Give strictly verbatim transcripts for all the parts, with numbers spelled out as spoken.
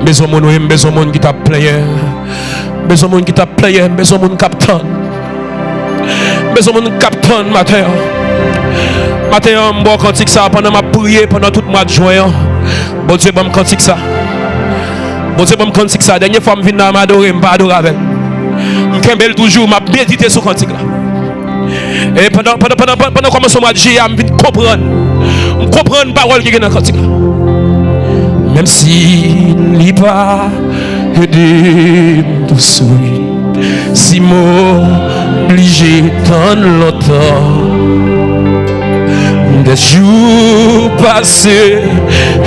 Bezwen moun, wi, m bezwen moun ki t ap plenyen. M bezwen moun ki t ap plenyen. M bezwen moun k ap tann. M bezwen moun k ap tann maten an. Maten an, m ba w kantik sa a pandan m ap priye pandan tout mwa de jen an. Bondye ban m kantik sa. Bondye ban m kantik sa. Dènye fwa m vin la, m adore, m pa adore avè l. M kenbe l toujou, m ap medite sou kantik la. E pandan, pandan, pandan, pandan, pandan kòmansman mwa de jiyè a, m vin konprann. M konprann pawòl ki gen nan kantik la. Menm si li pa ede m tousuit, si m oblije tann lontan, dè jou pase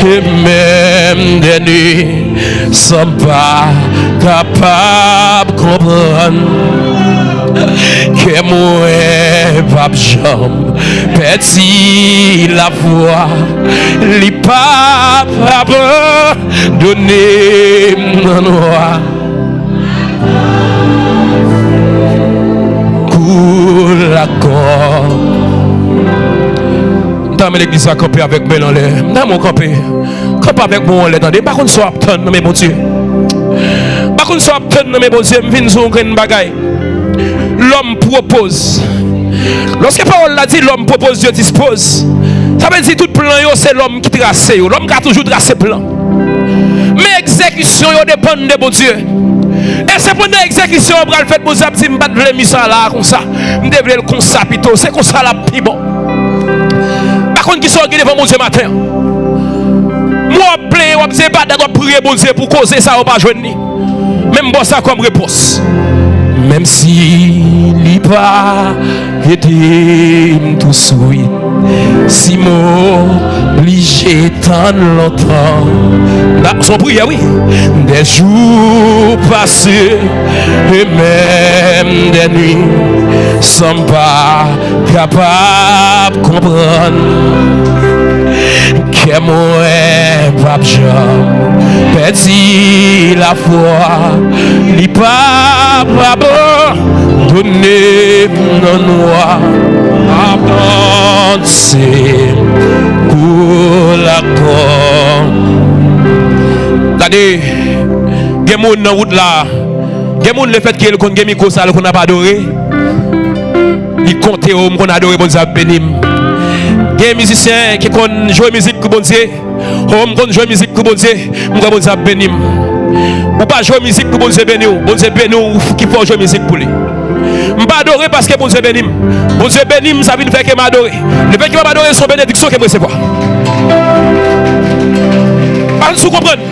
e menm dè nwi, san m pa kapab konprann. Kè mwen p ap janm pèdi lafwa, li p ap abandone m nan nwa. Kou lakò. M ta renmen legliz la kanpe avèk men l anlè. M ta renmen w kanpe. Kanpe avèk men w anlè, tande. M pa konn sa w ap tann nan men Bondye. M pa konn sa w ap tann nan men Bondye. M vin di w yon grenn bagay. Lòm pwopoze. Lòske pawòl la di, lòm pwopoze, Dye dispoze, sa vle di tout plan yo, se lòm ki trase yo. Lòm ka toujou trase plan. Men egzekisyon yo depann de Bondye. E se pandan egzekisyon an pral fèt, Bondye ap di, "M pa t vle mi sa la konsa. M te vle l konsa pito. Se konsa l ap pi bon." Pa konn kisa w gen devan Bondye maten an. Mwen w ap plenyen, w ap se pa dat w ap priye Bondye pou koze sa yo pa jwenn li. Menm bò sa kòm repons. Menm si li pa ede m tousuit, si m oblije tann lontan. N a, se yon priyè, wi. Dè jou pase e menm dè nwi, san m pa kapab konprann. Kè mwen p ap janm pèdi lafwa, li p ap abandone m nan nwa, avanse kou lakò. Gade, gen moun nan wout la, gen moun lefètke l konn gen mikwo sa, l konn ap adore, li konte, o, m konn adore, Bondye ap beni m. Gen mizisyen ki konn jwe mizik pou Bondye, o, m konn jwe mizik pou Bondye, m kwè Bondye ap beni m. Ou pa jwe mizik pou Bondye beni w, Bondye beni w ki fè w jwe mizik pou li. M pa adore paske Bondye beni m. Bondye beni m, sa vin fè ke m adore. Lefètke m ap adore, se yon benediksyon ke m resevwa. Pa konn si w konprann.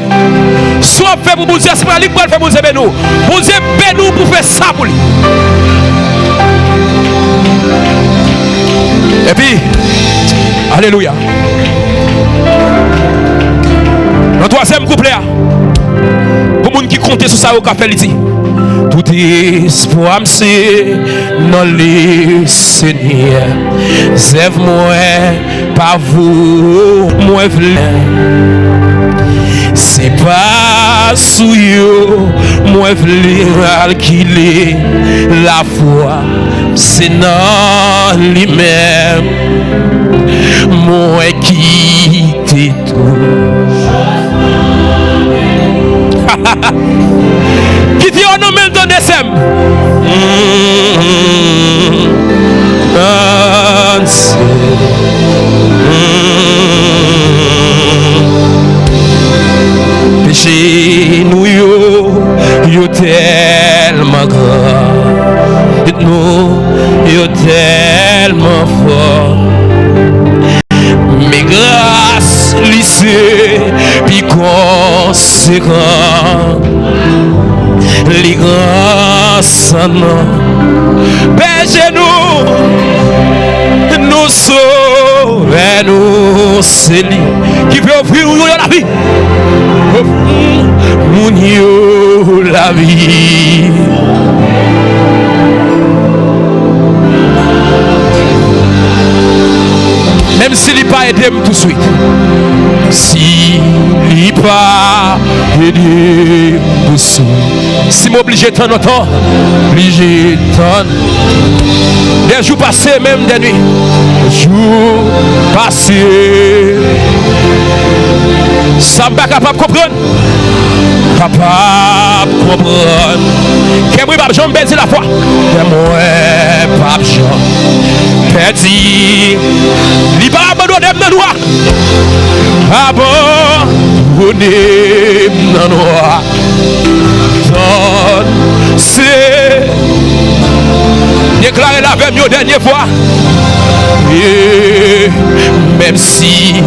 Sa w ap fè pou Bondye a, se pa li k pral fè Bondye beni w. Bondye beni w pou w fè sa pou li. Epi, alelouya. Nan twazyèm kouplè a, pou moun ki konte sou sa yo ka fè, li di, tout espwa m se nan Lesenyè. Zèv mwen pa vou mwen vle. Se pa sou yo mwen vle kalkile. Lafwa se nan li menm mwen kite tou. Kite yo nan men l, tande, sè m. Mm, mm, mm. Peche nou yo, yo tèlman gran. Tout nou, yo tèlman fò. Men gras li se pi konsekan. Li gran san non. Bèje nou, nou sovè nou se li. Ki vle ofri ou yon lavi. Moun yo lavi. Menm si li pa ede m touswit. Si li pa ede m touswit. Si m oblije tann lontan, oblije tann. Dè jou pase, menm dè nwi. Jou pase. Sa m pa kapab konprann. kapab konprann. Kè mwen p ap janm pèdi lafwa. Kè mwen p ap janm pèdi. Li p ap abandone m nan nwa. Abandone m nan nwa. Tann se Deklare l avè m yon dènye fwa. E menm si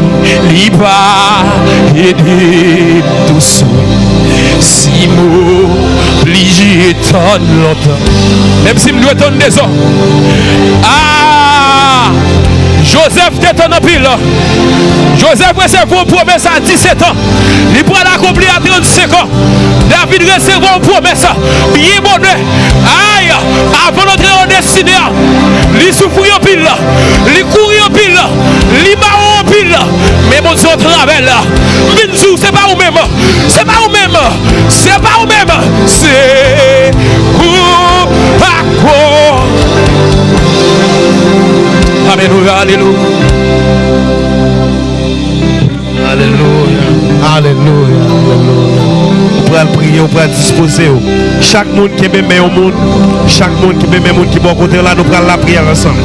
li pa ede m touswit, si m oblije tann lontan, menm si m dwe tann dezò. Ah! Jozèf te tann anpil. Jozèf resevwa yon pwomès a disèt an. Li pral akonpli a trannsenk an. David resevwa yon pwomès byen bonè. Ay, avan l antre nan destine a, li soufri anpil, li kouri anpil, li mawon anpil. Men Bondye atravè l vin di w, se pa ou menm, se pa ou menm, se pa ou menm, se ou ankò. Alelouya, alelouya. Alelouya, alelouya, alelouya. Ou pral priye, ou pral dispoze w. Chak moun kenbe men yon moun, chak moun kenbe men moun ki bò kote w la, nou pral lapriyè ansanm.